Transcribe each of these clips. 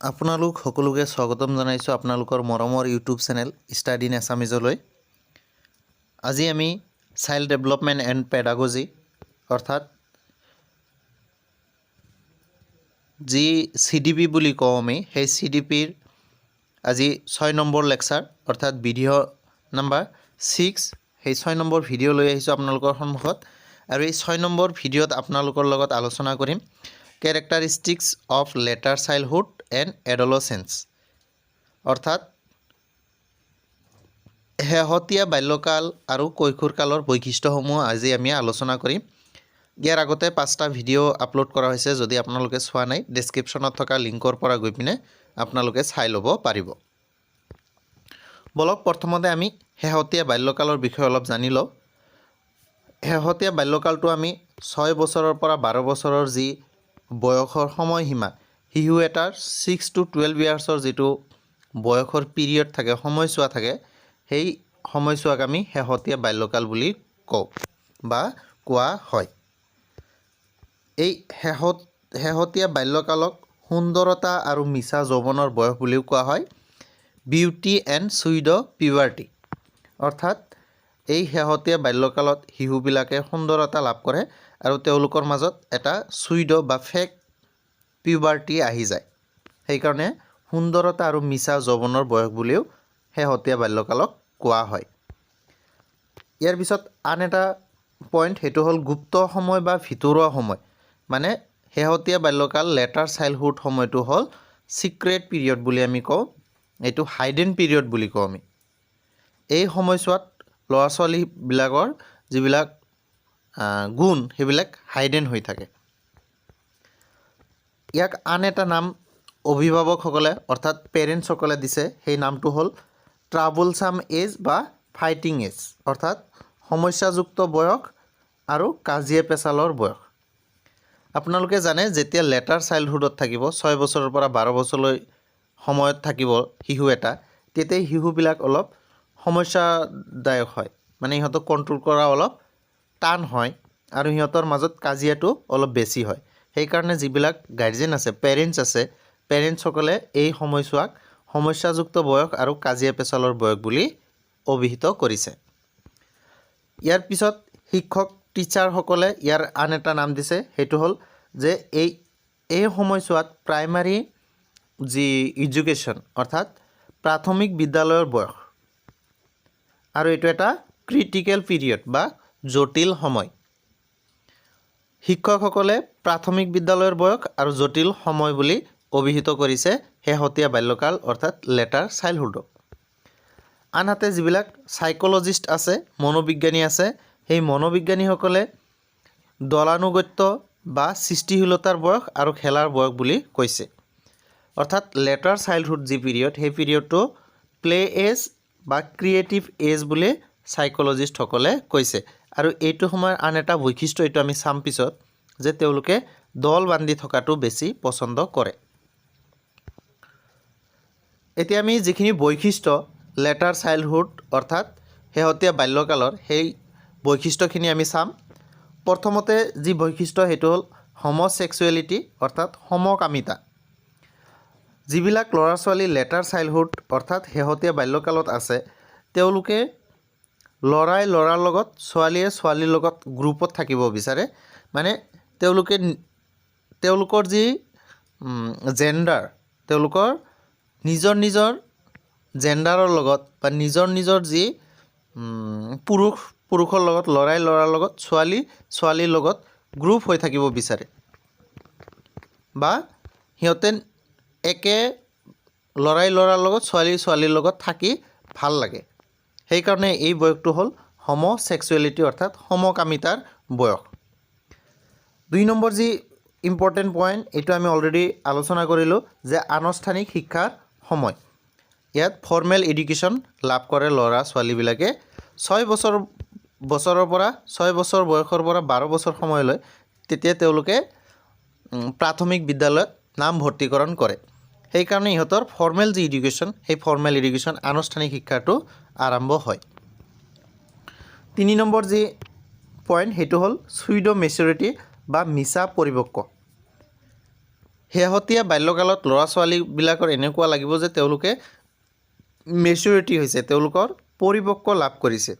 আপোনালোক সকলোকে স্বাগতম জনাইছোঁ আপোনালোকৰ মৰমৰ ইউটিউব চেনেল ষ্টাডি ইন এছামিজলৈ। আজি আমি চাইল্ড ডেভেলপমেণ্ট এণ্ড পেডাগজি, অৰ্থাৎ যি চিডিপি বুলি কওঁ আমি, সেই চিডিপিৰ আজি 6 নম্বৰ লেকচাৰ, অৰ্থাৎ ভিডিঅ' নাম্বাৰ 6, সেই 6 নম্বৰ ভিডিঅ' লৈ আহিছোঁ আপোনালোকৰ সন্মুখত। আৰু এই 6 নম্বৰ ভিডিঅ'ত আপোনালোকৰ লগত আলোচনা কৰিম characteristics of later childhood and adolescence, অৰ্থাৎ শেহতীয়া বাল্যকাল আৰু কৈশোৰকালৰ বৈশিষ্ট্যসমূহ আজি আমি আলোচনা কৰিম। ইয়াৰ আগতে পাঁচটা ভিডিঅ' আপলোড কৰা হৈছে। যদি আপোনালোকে চোৱা নাই, ডেছক্ৰিপশ্যনত থকা লিংকৰ পৰা গৈ পিনে আপোনালোকে চাই ল'ব পাৰিব। বলক, প্ৰথমতে আমি শেহতীয়া বাল্যকালৰ বিষয়ে অলপ জানি লওঁ। শেহতীয়া বাল্যকালটো আমি 6 বছৰৰ পৰা 12 বছৰৰ যি বয়সৰ সময়সীমা, শিশু এটাৰ 6 টু 12 ইয়াৰ্ছৰ যিটো বয়সৰ পিৰিয়ড থাকে, সময়ছোৱা থাকে, সেই সময়ছোৱাক আমি শেহতীয়া বাল্যকাল বুলি কওঁ বা কোৱা হয়। এই শেহতীয়া বাল্যকালক সুন্দৰতা আৰু মিছা যৌৱনৰ বয়স বুলিও কোৱা হয়, বিউটি এণ্ড চুইড' পিউবাৰ্টি। অৰ্থাৎ এই শেহতীয়া বাল্যকালত শিশুবিলাকে সুন্দৰতা লাভ কৰে আৰু তেওঁলোকৰ মাজত এটা চুইড' বা ফেক পিউবাৰ্টি আহি যায়। সেইকাৰণে সুন্দৰতা আৰু মিছা যৌৱনৰ বয়স বুলিও শেহতীয়া বাল্যকালক কোৱা হয়। ইয়াৰ পিছত আন এটা পইণ্ট, সেইটো হ'ল গুপ্ত সময় বা ভিতৰুৱা সময়। মানে শেহতীয়া বাল্যকাল, লেটাৰ চাইল্ডহুড সময়টো হ'ল ছিক্ৰেট পিৰিয়ড বুলি আমি কওঁ। এইটো হাইডেন পিৰিয়ড বুলি কওঁ আমি। এই সময়ছোৱাত ল'ৰা ছোৱালীবিলাকৰ যিবিলাক গুণ, সেইবিলাক হাইডেন হৈ থাকে। ইয়াক আন এটা নাম অভিভাৱকসকলে, অৰ্থাৎ পেৰেণ্টছসকলে দিছে। সেই নামটো হ'ল ট্ৰাবলচাম এজ বা ফাইটিং এজ, অৰ্থাৎ সমস্যাযুক্ত বয়স আৰু কাজিয়া পেচালৰ বয়স। আপোনালোকে জানে, যেতিয়া লেটাৰ চাইল্ডহুডত থাকিব, 6 বছৰৰ পৰা 12 বছৰলৈ সময়ত থাকিব শিশু এটা, তেতিয়া শিশুবিলাক অলপ সমস্যাদায়ক হয়। মানে ইহঁতক কণ্ট্ৰল কৰা অলপ টান হয় আৰু সিহঁতৰ মাজত কাজিয়াটো অলপ বেছি হয়। সেইকাৰণে যিবিলাক গাৰ্জেন আছে, পেৰেণ্টছ আছে, পেৰেণ্টছসকলে এই সময়ছোৱাক সমস্যাযুক্ত বয়স আৰু কাজিয়া পেচালৰ বয়স বুলি অভিহিত কৰিছে। ইয়াৰ পিছত শিক্ষক, টিচাৰসকলে ইয়াৰ আন এটা নাম দিছে। সেইটো হ'ল যে এই এই সময়ছোৱাত প্ৰাইমাৰী যি এডুকেশ্যন, অৰ্থাৎ প্ৰাথমিক বিদ্যালয়ৰ বয়স আৰু এইটো এটা ক্ৰিটিকেল পিৰিয়ড বা জটিল সময়। শিক্ষকসকলে প্ৰাথমিক বিদ্যালয়ৰ বয়স আৰু জটিল সময় বুলি অভিহিত কৰিছে শেহতীয়া বাল্যকাল, অৰ্থাৎ লেটাৰ চাইল্ডহুডক। আনহাতে যিবিলাক চাইক'লজিষ্ট আছে, মনোবিজ্ঞানী আছে, সেই মনোবিজ্ঞানীসকলে দলানুগত্য বা সৃষ্টিশীলতাৰ বয়স আৰু খেলাৰ বয়স বুলি কৈছে। অৰ্থাৎ লেটাৰ চাইল্ডহুড যি পিৰিয়ড, সেই পিৰিয়ডটো প্লে এজ বা ক্ৰিয়েটিভ এজ বুলি চাইক'লজিষ্টসকলে কৈছে। আৰু এইটো সময়ৰ আন এটা বৈশিষ্ট্য, এইটো আমি চাম পিছত, যে তেওঁলোকে দল বান্ধি থকাটো বেছি পচন্দ কৰে। এতিয়া আমি যিখিনি বৈশিষ্ট্য লেটাৰ চাইল্ডহুড, অৰ্থাৎ শেহতীয়া বাল্যকালৰ, সেই বৈশিষ্ট্যখিনি আমি চাম। প্ৰথমতে যি বৈশিষ্ট্য, সেইটো হ'ল হোম'ছেক্সুৱেলিটি, অৰ্থাৎ সমকামিতা। যিবিলাক ল'ৰা ছোৱালী লেটাৰ চাইল্ডহুড, অৰ্থাৎ শেহতীয়া বাল্যকালত আছে, তেওঁলোকে ল'ৰাই ল'ৰাৰ লগত, ছোৱালীয়ে ছোৱালীৰ লগত গ্ৰুপত থাকিব বিচাৰে। মানে তেওঁলোকে তেওঁলোকৰ যি জেণ্ডাৰ, তেওঁলোকৰ নিজৰ নিজৰ জেণ্ডাৰৰ লগত বা নিজৰ নিজৰ যি পুৰুষ পুৰুষৰ লগত, ল'ৰাই ল'ৰাৰ লগত, ছোৱালী ছোৱালীৰ লগত গ্ৰুপ হৈ থাকিব বিচাৰে বা সিহঁতে একে ল'ৰাই ল'ৰাৰ লগত, ছোৱালী ছোৱালীৰ লগত থাকি ভাল লাগে। সেইকাৰণে এই বয়সটো হ'ল হোম'ছেক্সুৱেলিটি, অৰ্থাৎ সমকামিতাৰ বয়স। 2 নম্বৰ যি ইম্পৰ্টেণ্ট পইণ্ট, এইটো আমি অলৰেডি আলোচনা কৰিলোঁ যে আনুষ্ঠানিক শিক্ষাৰ সময়। ইয়াত ফৰ্মেল এডুকেশ্যন লাভ কৰে ল'ৰা ছোৱালীবিলাকে 6 বছৰৰ পৰা, 6 বছৰ বয়সৰ পৰা 12 বছৰ সময়লৈ। তেতিয়া তেওঁলোকে প্ৰাথমিক বিদ্যালয়ত নাম ভৰ্তিকৰণ কৰে। সেইকাৰণে ইহঁতৰ ফৰ্মেল যি এডুকেশ্যন, সেই ফৰ্মেল এডুকেশ্যন, আনুষ্ঠানিক শিক্ষাটো আৰম্ভ হয়। 3 নম্বৰ যি পইণ্ট, সেইটো হ'ল চুইড' মেচুৰিটি বা মিছা পৰিপক্ক। শেহতীয়া বাল্যকালত ল'ৰা ছোৱালীবিলাকৰ এনেকুৱা লাগিব যে তেওঁলোকে মেচিউৰিটি হৈছে, তেওঁলোকৰ পৰিপক্ক লাভ কৰিছে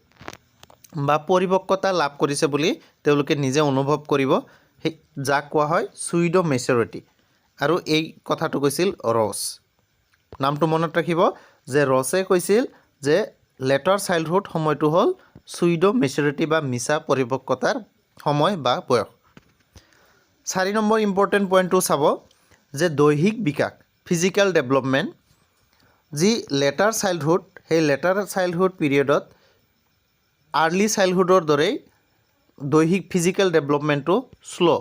বা পৰিপক্কতা লাভ কৰিছে বুলি তেওঁলোকে নিজে অনুভৱ কৰিব। সেই যাক কোৱা হয় চুইড' মেচিউৰিটি। আৰু এই কথাটো কৈছিল ৰছ। নামটো মনত ৰাখিব যে ৰছে কৈছিল যে লেটাৰ চাইল্ডহুড সময়টো হ'ল চুইড' মেচিউৰিটি বা মিছা পৰিপক্কতাৰ সময় বা বয়স। 4 নম্বৰ ইম্পৰ্টেণ্ট পইণ্টটো চাব যে দৈহিক বিকাশ, ফিজিকেল ডেভেলপমেণ্ট। যি লেটাৰ চাইল্ডহুড, সেই লেটাৰ চাইল্ডহুড পিৰিয়ডত আৰ্লি চাইল্ডহুডৰ দৰেই দৈহিক ফিজিকেল ডেভেলপমেণ্টটো শ্ল'।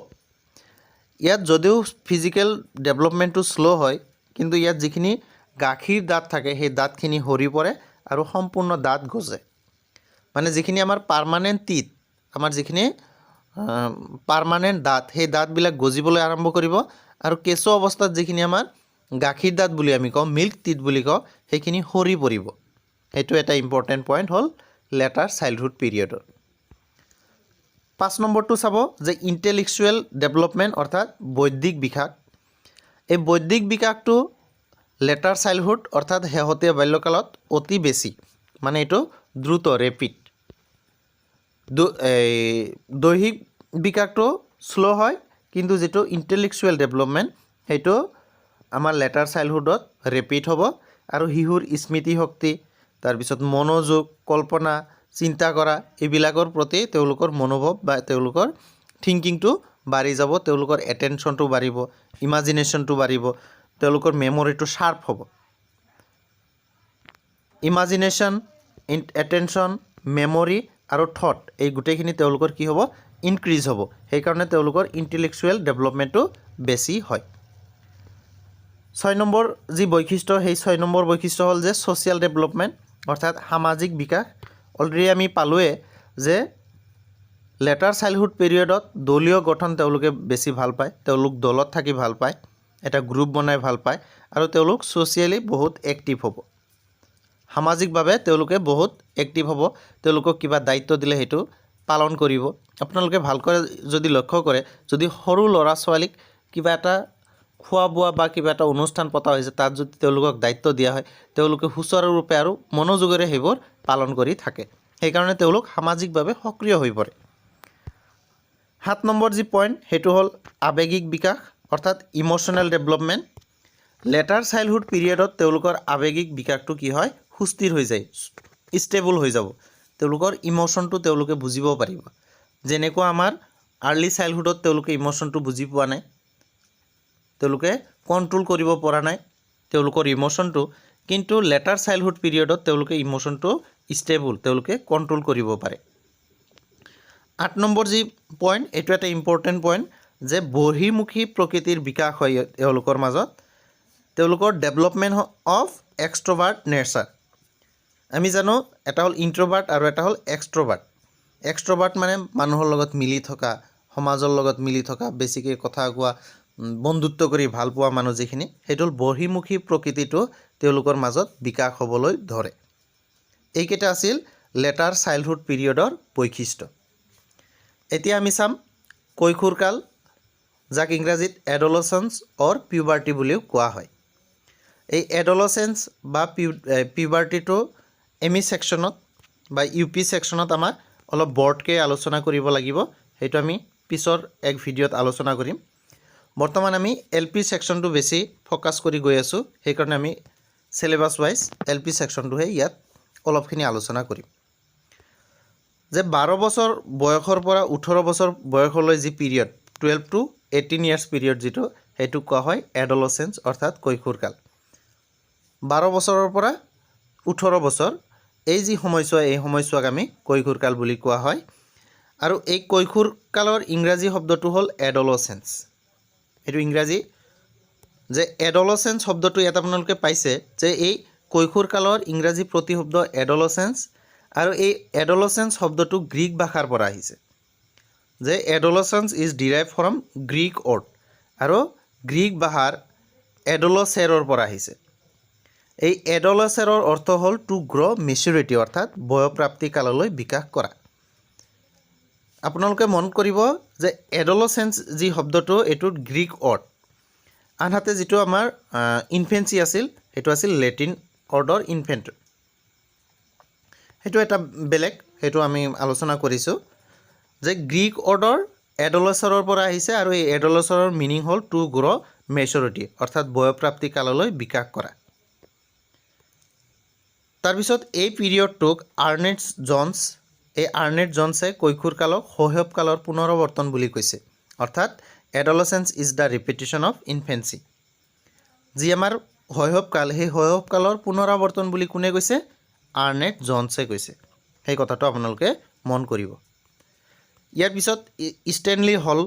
ইয়াত যদিও ফিজিকেল ডেভেলপমেণ্টটো শ্ল' হয়, কিন্তু ইয়াত যিখিনি গাখীৰ দাঁত থাকে, সেই দাঁতখিনি সৰি পৰে আৰু সম্পূৰ্ণ দাঁত গজে। মানে যিখিনি আমাৰ পাৰ্মানেণ্ট টিথ, আমাৰ যিখিনি পাৰ্মানেণ্ট দাঁত, সেই দাঁতবিলাক গজিবলৈ আৰম্ভ কৰিব আৰু কেঁচুৱা অৱস্থাত যিখিনি আমাৰ গাখীৰ দাঁত বুলি আমি কওঁ, মিল্ক টিথ বুলি কওঁ, সেইখিনি সৰি পৰিব। সেইটো এটা ইম্পৰ্টেণ্ট পইণ্ট হ'ল লেটাৰ চাইল্ডহুড পিৰিয়ডৰ। 5 নম্বৰটো চাব যে ইণ্টেলেকচুৱেল ডেভেলপমেণ্ট, অৰ্থাৎ বৌদ্ধিক বিকাশ। এই বৌদ্ধিক বিকাশটো লেটাৰ চাইল্ডহুড, অৰ্থাৎ শেহতীয়া বাল্যকালত অতি বেছি, মানে এইটো দ্ৰুত, ৰেপিড। এই দৈহিক বিকাশটো শ্ল' হয়, কিন্তু যিটো ইণ্টেলেকচুৱেল ডেভেলপমেণ্ট, সেইটো আমাৰ লেটাৰ চাইল্ডহুডত ৰেপিড হ'ব। আৰু শিশুৰ স্মৃতিশক্তি, তাৰপিছত মনোযোগ, কল্পনা, চিন্তা কৰা, এইবিলাকৰ প্ৰতি তেওঁলোকৰ মনোভাৱ বা তেওঁলোকৰ থিংকিংটো বাঢ়ি যাব। তেওঁলোকৰ এটেনশ্যনটো বাঢ়িব, ইমাজিনেশ্যনটো বাঢ়িব, তেওঁলোকৰ মেমৰিটো শ্বাৰ্প হ'ব। ইমাজিনেশ্যন, এটেনশ্যন, মেমৰি আৰু থট, এই গোটেইখিনি তেওঁলোকৰ কি হ'ব? ইনক্ৰিজ হ'ব। সেইকাৰণে তেওঁলোকৰ ইণ্টেলেকচুৱেল ডেভেলপমেণ্টটো বেছি হয়। 6 নম্বৰ যি বৈশিষ্ট্য, সেই 6 নম্বৰ বৈশিষ্ট্য হ'ল যে ছ'চিয়েল ডেভেলপমেণ্ট, অৰ্থাৎ সামাজিক বিকাশ। অলৰেডি আমি পালোঁৱে যে লেটাৰ চাইল্ডহুড পিৰিয়ডত দলীয় গঠন তেওঁলোকে বেছি ভাল পায়। তেওঁলোক দলত থাকি ভাল পায়, এটা গ্ৰুপ বনাই ভাল পায় আৰু তেওঁলোক ছ'চিয়েলি বহুত এক্টিভ হ'ব। সামাজিকভাৱে তেওঁলোকে বহুত এক্টিভ হ'ব। তেওঁলোকক কিবা দায়িত্ব দিলে সেইটো পালন কৰিব। আপোনালোকে ভালকৈ যদি লক্ষ্য কৰে, যদি সৰু ল'ৰা ছোৱালীক কিবা এটা খোৱা বোৱা বা কিবা এটা অনুষ্ঠান পতা হৈছে, তাত যদি তেওঁলোকক দায়িত্ব দিয়া হয়, তেওঁলোকে সুচাৰুৰূপে আৰু মনোযোগেৰে সেইবোৰ পালন কৰি থাকে। সেইকাৰণে তেওঁলোক সামাজিকভাৱে সক্ৰিয় হৈ পৰে। 7 নম্বৰ যি পইণ্ট, সেইটো হ'ল আৱেগিক বিকাশ, অৰ্থাৎ ইম'চনেল ডেভেলপমেণ্ট। লেটাৰ চাইল্ডহুড পিৰিয়ডত তেওঁলোকৰ আৱেগিক বিকাশটো কি হয়? সুস্থিৰ হৈ যায়, ষ্টেবল হৈ যাব। তেওঁলোকৰ ইম'চনটো তেওঁলোকে বুজিব পাৰিব। যেনেকুৱা আমাৰ আৰ্লি চাইল্ডহুডত তেওঁলোকে ইম'চনটো বুজি পোৱা নাই, তেওঁলোকে কণ্ট্ৰল কৰিব পৰা নাই তেওঁলোকৰ ইম'চনটো, কিন্তু লেটাৰ চাইল্ডহুড পিৰিয়ডত তেওঁলোকে ইম'চনটো ষ্টেবল, তেওঁলোকে কণ্ট্ৰল কৰিব পাৰে। 8 নম্বৰ যি পইণ্ট, এইটো এটা ইম্পৰ্টেণ্ট পইণ্ট যে বহিৰ্মুখী প্ৰকৃতিৰ বিকাশ হয় এওঁলোকৰ মাজত, তেওঁলোকৰ ডেভেলপমেণ্ট অফ এক্সট্ৰভাৰ্ট নেচাৰ। আমি জানো এটা হ'ল ইণ্ট্ৰভাৰ্ট আৰু এটা হ'ল এক্সট্ৰভাৰ্ট। এক্সট্ৰভাৰ্ট মানে মানুহৰ লগত মিলি থকা, সমাজৰ লগত মিলি থকা, বেছিকৈ কথা কোৱা, বন্ধুত্ব কৰি ভাল পোৱা মানুহ যিখিনি, সেইটো হ'ল বহিৰ্মুখী প্ৰকৃতিটো তেওঁলোকৰ মাজত বিকাশ হ'বলৈ ধৰে। এইকেইটা আছিল লেটাৰ চাইল্ডহুড পিৰিয়ডৰ বৈশিষ্ট্য। এতিয়া আমি চাম কৈশোৰকাল, যাক ইংৰাজীত এডলচেঞ্চ অৰ পিউবাৰ্টি বুলিও কোৱা হয়। এই এডলচেঞ্চ বা পিউবাৰ্টিটো এম ই ছেকশ্যনত বা ইউ পি ছেকশ্যনত আমাৰ অলপ ব্ৰডকৈ আলোচনা কৰিব লাগিব। সেইটো আমি পিছৰ এক ভিডিঅ'ত আলোচনা কৰিম। বৰ্তমান আমি এল পি ছেকশ্যনটো বেছি ফ'কাছ কৰি গৈ আছোঁ। সেইকাৰণে আমি চিলেবাছ ৱাইজ এল পি ছেকশ্যনটোহে ইয়াত অলপখিনি আলোচনা কৰিম যে 12 বছৰ বয়সৰ পৰা 18 বছৰ বয়সলৈ যি period, 12 to 18 years period যিটো, সেইটোক কোৱা হয় এডলচেঞ্চ, অৰ্থাৎ কৈশোৰকাল। 12 বছৰৰ পৰা 18 বছৰ, এই যি সময়ছোৱা, এই সময়ছোৱাক আমি কৈশোৰকাল বুলি কোৱা হয়। আৰু এই কৈশোৰকালৰ ইংৰাজী শব্দটো হ'ল এডলচেঞ্চ। এইটো ইংৰাজী যে এডলচেঞ্চ শব্দটো ইয়াত আপোনালোকে পাইছে যে এই কৈশোৰকালৰ ইংৰাজী প্ৰতিশব্দ এডলচেঞ্চ। আৰু এই এডলচেঞ্চ শব্দটো গ্ৰীক ভাষাৰ পৰা আহিছে যে adolescence is derive from Greek word আৰু গ্ৰীক ভাষাৰ এডলচেৰৰ পৰা আহিছে। এই এডলচেৰৰ অৰ্থ হ'ল টু গ্ৰ' মেচিউৰিটি, অৰ্থাৎ বয়প্ৰাপ্তি কাললৈ বিকাশ কৰা। আপোনালোকে মন কৰিব যে এডলচেঞ্চ যি শব্দটো, এইটো গ্ৰীক ৱৰ্ড। আনহাতে যিটো আমাৰ ইনফেঞ্চি আছিল, সেইটো আছিল লেটিন ৱৰ্ডৰ ইনফেণ্ট। সেইটো এটা বেলেগ, সেইটো আমি আলোচনা কৰিছোঁ যে গ্ৰীক ৱৰ্ডৰ এডলেচৰৰ পৰা আহিছে আৰু এই এডলেচৰৰ মিনিং হ'ল টু গ্ৰ' মেচৰিটি, অৰ্থাৎ বয়প্ৰাপ্তি কাললৈ বিকাশ কৰা। তাৰপিছত এই পিৰিয়ডটোক আৰ্নেষ্ট জন্স, এই আৰ্নেষ্ট জন্সে কৈশোৰ কালক শৈশৱ কালৰ পুনৰাৱৰ্তন বুলি কৈছে। অৰ্থাৎ adolescence is the repetition of infancy। যি আমাৰ শৈশৱকাল, সেই শৈশৱকালৰ পুনৰাৱৰ্তন বুলি কোনে কৈছে? আৰ্নেষ্ট জন্সে কৈছে। সেই কথাটো আপোনালোকে মন কৰিব। ইয়াৰ পিছত ষ্টেনলি হল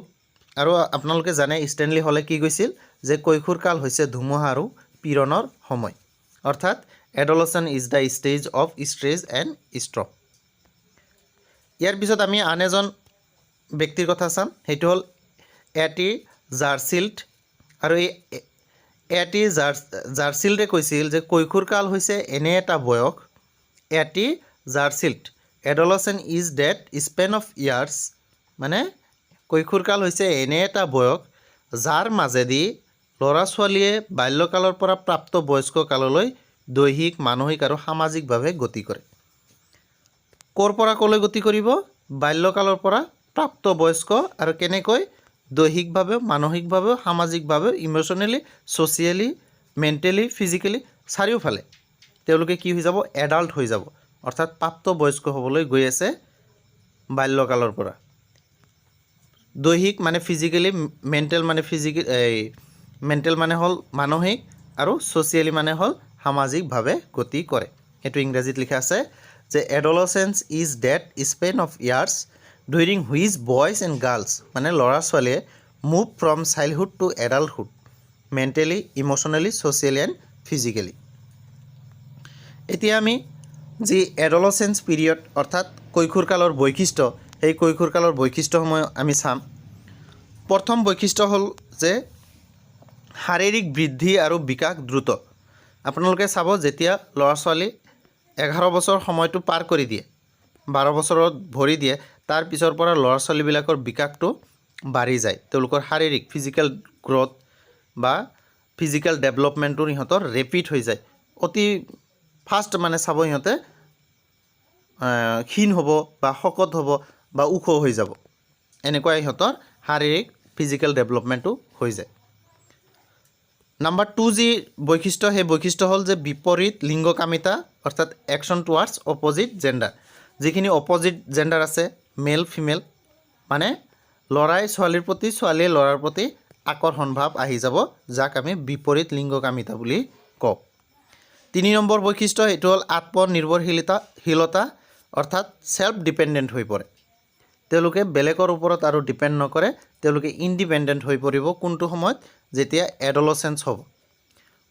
আৰু আপোনালোকে জানে ষ্টেনলি হলে কি কৈছিল যে কৈশোৰ কাল হৈছে ধুমুহা আৰু পীড়নৰ সময়, অৰ্থাৎ adolescence is the stage of stress and storm। ইয়াৰ পিছত আমি আন এজন ব্যক্তিৰ কথা চাম, সেইটো হ'ল এ টি জাৰচিল্ড। আৰু এই এ টি জাৰচিল্ডে কৈছিল যে কৈশোৰ কাল হৈছে এনে এটা বয়স, এ T জাৰচিল্ড, adolescence is that span of years, মানে কৈশোৰ কাল হৈছে এনে এটা বয়স যাৰ মাজেদি ল'ৰা ছোৱালীয়ে বাল্যকালৰ পৰা প্ৰাপ্ত বয়স্ক কাললৈ দৈহিক, মানসিক আৰু সামাজিকভাৱে গতি কৰে। ক'ৰ পৰা ক'লৈ গতি কৰিব? বাল্যকালৰ পৰা প্ৰাপ্তবয়স্ক আৰু কেনেকৈ? দৈহিকভাৱেও, মানসিকভাৱেও, সামাজিকভাৱেও, ইম'চনেলি, ছ'চিয়েলি, মেণ্টেলি, ফিজিকেলি চাৰিওফালে তেওঁলোকে কি হৈ যাব? এডাল্ট হৈ যাব, অৰ্থাৎ প্ৰাপ্তবয়স্ক হ'বলৈ গৈ আছে বাল্যকালৰ পৰা। দৈহিক মানে ফিজিকেলি, মেণ্টেল মানে ফিজিকেল, এই মেণ্টেল মানে হ'ল মানসিক আৰু ছ'চিয়েলি মানে হ'ল সামাজিকভাৱে গতি কৰে। সেইটো ইংৰাজীত লিখা আছে যে adolescence is that span of years during which boys and girls, মানে ল'ৰা ছোৱালীয়ে, move from childhood to adulthood mentally, emotionally, socially and physically। এতিয়া আমি যি এডলচেঞ্চ পিৰিয়ড, অৰ্থাৎ কৈশোৰ কালৰ বৈশিষ্ট্য, সেই কৈশোৰ কালৰ বৈশিষ্ট্যসমূহ আমি চাম। প্ৰথম বৈশিষ্ট্য হ'ল যে শাৰীৰিক বৃদ্ধি আৰু বিকাশ দ্ৰুত। আপোনালোকে চাব, যেতিয়া ল'ৰা ছোৱালী 11 বছৰ সময়টো পাৰ কৰি দিয়ে, 12 বছৰত ভৰি দিয়ে, তাৰ পিছৰ পৰা ল'ৰা ছোৱালীবিলাকৰ বিকাশটো বাঢ়ি যায়। তেওঁলোকৰ শাৰীৰিক ফিজিকেল গ্ৰ'থ বা ফিজিকেল ডেভেলপমেণ্টটো ইহঁতৰ ৰেপিড হৈ যায়, অতি ফাষ্ট। মানে চাব, সিহঁতে ক্ষীণ হ'ব বা শকত হ'ব বা ওখ হৈ যাব, এনেকুৱা ইহঁতৰ শাৰীৰিক ফিজিকেল ডেভেলপমেণ্টটো হৈ যায়। নাম্বাৰ 2 যি বৈশিষ্ট্য, সেই বৈশিষ্ট্য হ'ল যে বিপৰীত লিংগকামিতা, অৰ্থাৎ একশ্যন টুৱাৰ্ডছ অপজিট জেণ্ডাৰ। যিখিনি অপজিট জেণ্ডাৰ আছে, মেল ফিমেল, মানে ল'ৰাই ছোৱালীৰ প্ৰতি, ছোৱালীয়ে ল'ৰাৰ প্ৰতি আকৰ্ষণ ভাৱ আহি যাব, যাক আমি বিপৰীত লিংগকামিতা বুলি কওঁ। 3 নম্বৰ বৈশিষ্ট্য, সেইটো হ'ল আত্মনিৰ্ভৰশীলতা শীলতা, অৰ্থাৎ ছেল্ফ ডিপেণ্ডেণ্ট হৈ পৰে। তেওঁলোকে বেলেগৰ ওপৰত আৰু ডিপেণ্ড নকৰে, তেওঁলোকে ইণ্ডিপেণ্ডেণ্ট হৈ পৰিব। কোনটো সময়ত? যেতিয়া এডলচেঞ্চ হ'ব,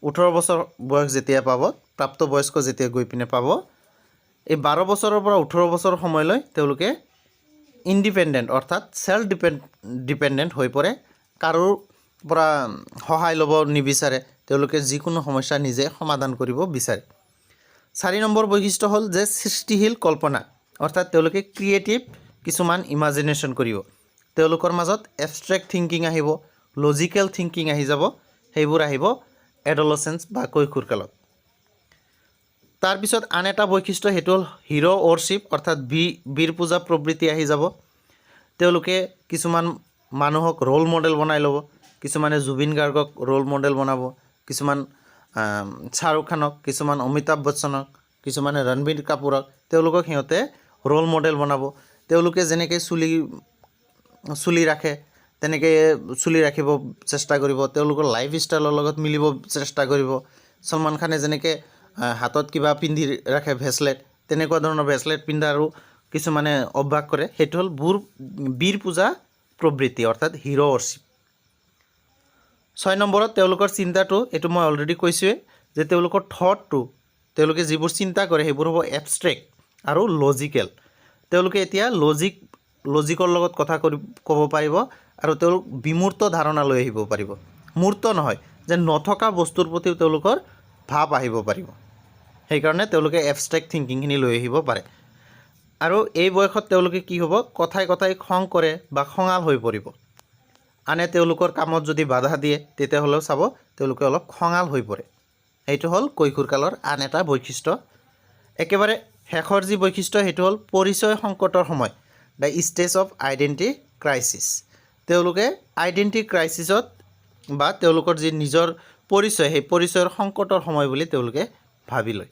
18 বছৰ বয়স যেতিয়া পাব, প্ৰাপ্তবয়স্ক যেতিয়া গৈ পিনে পাব, এই 12 বছৰৰ পৰা 18 বছৰ সময়লৈ তেওঁলোকে ইণ্ডিপেণ্ডেণ্ট, অৰ্থাৎ ছেল্ফ ডিপেণ্ডেণ্ট হৈ পৰে। কাৰোৰ পৰা সহায় ল'ব নিবিচাৰে, তেওঁলোকে যিকোনো সমস্যা নিজে সমাধান কৰিব বিচাৰে। 4 নম্বৰ বৈশিষ্ট্য হ'ল যে সৃষ্টিশীল কল্পনা, অৰ্থাৎ তেওঁলোকে ক্ৰিয়েটিভ কিছুমান ইমাজিনেশ্যন কৰিব। তেওঁলোকৰ মাজত এবষ্ট্ৰেক্ট থিংকিং আহিব, লজিকেল থিংকিং আহি যাব। সেইবোৰ আহিব এডলচেঞ্চ বা কৈশোৰ কালত। তাৰপিছত আন এটা বৈশিষ্ট্য, সেইটো হ'ল হিৰ' ৱৰশ্বিপ, অৰ্থাৎ বীৰ পূজা প্ৰবৃত্তি আহি যাব। তেওঁলোকে কিছুমান মানুহক ৰোল মডেল বনাই ল'ব। কিছুমানে জুবিন গাৰ্গক ৰোল মডেল বনাব, কিছুমান শ্বাহৰুখ খানক, কিছুমান অমিতাভ বচ্চনক, কিছুমানে ৰণবীৰ কাপুৰক। তেওঁলোকক সিহঁতে ৰোল মডেল বনাব। তেওঁলোকে যেনেকৈ চুলি ৰাখে, তেনেকৈ চুলি ৰাখিব চেষ্টা কৰিব। তেওঁলোকৰ লাইফ ষ্টাইলৰ লগত মিলিব চেষ্টা কৰিব। ছলমান খানে যেনেকৈ হাতত কিবা পিন্ধি ৰাখে ব্ৰেচলেট, তেনেকুৱা ধৰণৰ ব্ৰেচলেট পিন্ধাৰো কিছুমানে অভ্যাস কৰে। সেইটো হ'ল বীৰ পূজা প্ৰবৃত্তি, অৰ্থাৎ হিৰ' ৱৰশ্বিপ। 6 নম্বৰত তেওঁলোকৰ চিন্তাটো, এইটো মই অলৰেডি কৈছোঁৱেই যে তেওঁলোকৰ থটটো, তেওঁলোকে যিবোৰ চিন্তা কৰে সেইবোৰ হ'ব এবষ্ট্ৰেক্ট আৰু লজিকেল। তেওঁলোকে এতিয়া লজিকৰ লগত কথা ক'ব পাৰিব আৰু তেওঁলোক বিমূৰ্ত ধাৰণা লৈ আহিব পাৰিব। মূৰ্ত নহয় যে, নথকা বস্তুৰ প্ৰতিও তেওঁলোকৰ ভাৱ আহিব পাৰিব। সেইকাৰণে তেওঁলোকে এবষ্ট্ৰেক্ট থিংকিংখিনি লৈ আহিব পাৰে। আৰু এই বয়সত তেওঁলোকে কি হ'ব? কথাই কথাই খং কৰে বা খঙাল হৈ পৰিব। আনে তেওঁলোকৰ কামত যদি বাধা দিয়ে, তেতিয়াহ'লেও চাব তেওঁলোকে অলপ খঙাল হৈ পৰে। সেইটো হ'ল কৈশোৰ কালৰ আন এটা বৈশিষ্ট্য। একেবাৰে শেষৰ যি বৈশিষ্ট্য, সেইটো হ'ল পৰিচয় সংকটৰ সময়, the stage of identity crisis। তেওঁলোকে আইডেণ্টি ক্ৰাইচিছত বা তেওঁলোকৰ যি নিজৰ পৰিচয়, সেই পৰিচয়ৰ সংকটৰ সময় বুলি তেওঁলোকে ভাবি লয়।